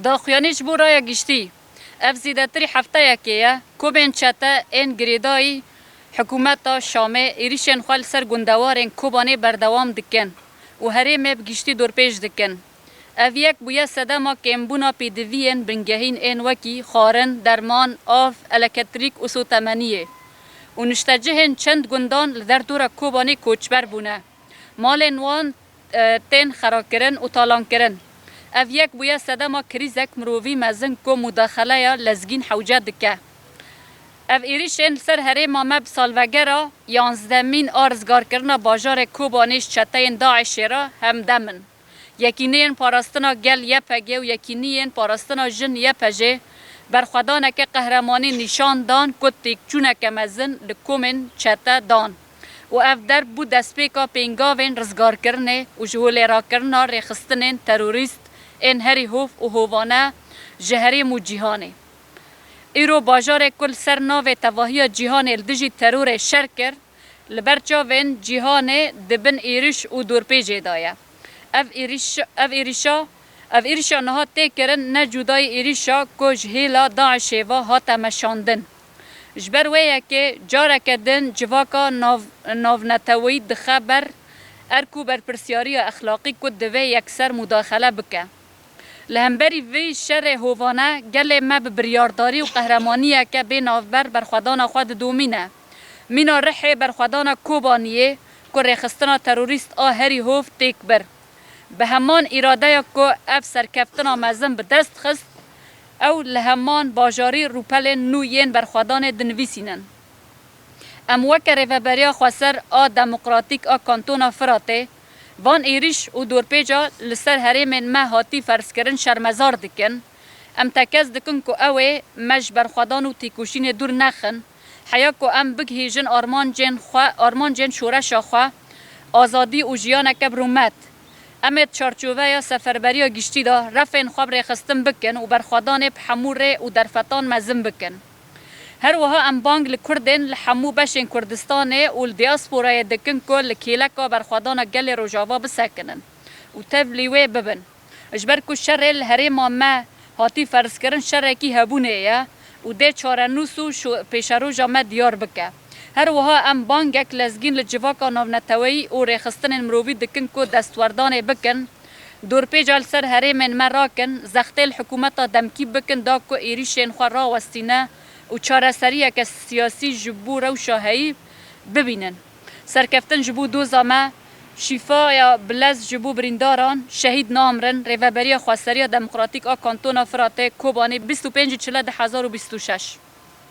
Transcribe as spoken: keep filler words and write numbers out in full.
Daxuyanî ji bo raya giştî. Ev zêdetirî hefteyekê ye ku bên çete ên girêdayî hikûmeta Şamê êrîşên xwe li ser gundewarên Kobanê berdewam dikin û herêmê bi giştî dorpêç dikin. Ev yek bûye sedema kêmbûna pêdiviyên bingehîn ên wekî xwarin, derman, av, elektrîk û sotemeniyê û niştecihên çend gundan li derdora Kobanê koçber bûne. Malên wan, e, tên xerakirin û talankirin. Ev yek bûye sedema krîzek mirovî mezin ku mudaxeleya lezgîn hewce dike. Ev êrîşên li ser herêma me bi salvegera yanzdemîn a rizgarkirina bajarê Kobanê ji çeteyên DAIŞê re hemdem in. Yekîneyên Parastina Gel Y P G û Yekîneyên Parastina Jin Y P J berxwedaneke qehremanî nîşan dan ku têkçûneke mezin li komên çete dan û ev derb bû destpêka pêngavên rizgarkirinê û ji holê rakirina rêxistinên terorîst ên herî hov û hovane ji herêm û cîhanê. Îro bajarê ku li ser navê tevahiya cîhanê li dijî terorê şer kir, li ber çavên cîhanê di bin êrîş û dorpêcê de ye. Ev êrîş, ev êrîşa, ev êrîşa niha tê kirin ne cudayî êrîşa ku ji hêla DAIŞê ve hate meşandin. Ji ber wê yekê careke din civaka nav-, navneteweyî dixe ber erk û berpirsiyariya exlaqî ku divê yekser mudaxele bike. Li hemberî vê şerê hovane gelê me bi biryardarî û qehremaniyeke bê navber berxwedana xwe didomîne. Mîna Rihê berxwedana Kobaniyê ku rêxistina terorîst a herî hov têk bir. Bi heman îradeya ku ev serkeftina mezin bi dest xist, ew li heman bajarî rûpelên nû yên berxwedanê dinivîsînin. Em weke Rêveberiya Xweser a Demokratîk a Kantona Firatê van êrîş û dorpêca li ser herêmên me hatî ferzkirin şermezar dikin. Em tekez dikin ku ew ê me ji berxwedan û têkoşînê dûr nexin, heya ku em bigihîjin armancên xwe, armancên şoreşa xwe, azadî û jiyaneke bi rûmet. Em ê di çarçoveya seferberiya giştî de refên xwe bi rêxistin bikin û berxwedanê bi hemû rê û derfetan mezin bikin. Her wiha em bang li Kurdên li hemû beşên Kurdistanê û li diasporayê dikin ku li kêleka berxwedana gelê Rojava bisekinin û tevlî wê bibin. Ji ber ku şerê li herêma me hatî ferzkirin şerekî hebûnê ye û dê çarenûs û şo-, pêşeroja me diyar bike. Her wiha em bangek lezgîn li civaka navneteweyî û rêxistinên mirovî dikin ku destwerdanê bikin, dorpêca li ser herêmên me rakin, zextê li hikûmeta demkî bikin da ku êrîşên xwe rawestîne û çareseriyeke siyasî ji bo rewşa heyî bibînin. Serkeftin ji bo doza me, şîfaya bilez ji bo birîndaran, şehîd namirin, Rêveberiya Xweseriya Demokratîk a Kantona Firatê, Kobanê, bîst û pênc Çile du hezar û bîst û şeş.